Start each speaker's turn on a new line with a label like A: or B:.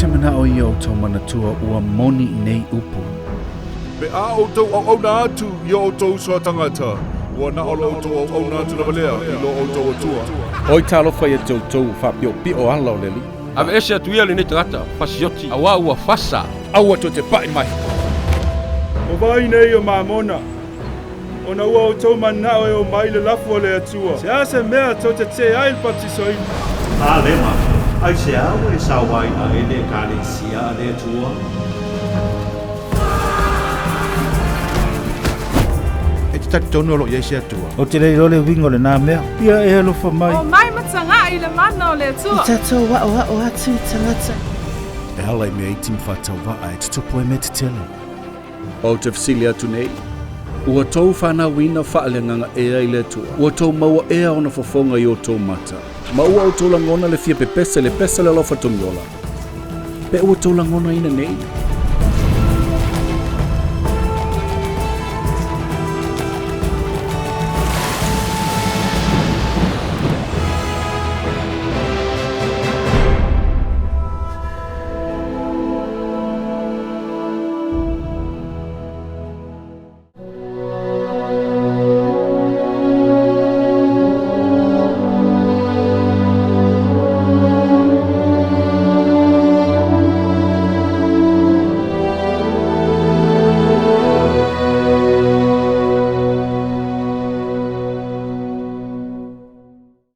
A: te manao ia o tau manatua ua moni nei upu.
B: Pe a outou auauna atu i o outou uso a tagata, ua na o lo outou auauna atu lava lea i lo outou Atua.
A: Oi talofa ia te outou ua faapiopio ala o le Alii.
C: Aveese atu ia lenei tagata fasioti auā ua fasa.
A: Aua toe te pai mai.
D: O vai nei o Mamona, ona ua outou manao e omai i le lafo a le Atua, se a se mea tou te tetee ai i le batisoina?
E: A le matou, aisea ua e sao ai ae le Ekalesia a le Atua?
F: E te talitonu o lo o i ai se Atua?
G: Ou te le iloa le uiga o lena mea.
D: Ia e alofa mai.
H: O mai matagaʻi i le mana o le Atua.
I: I tatou aʻoaʻo atu i tagata.
A: E ala i mea iti ma faatauvaa e tutupu ai mea tetele. Ou te fesili atu nei, ua tou fanauina faaleagaga ea i le Atua? Ua tou maua ea ona fofoga i o tou mata? Ma ua outou lagona le fia pepese i le pese o le alofa togiola? Pe ua tou lagonaina nei?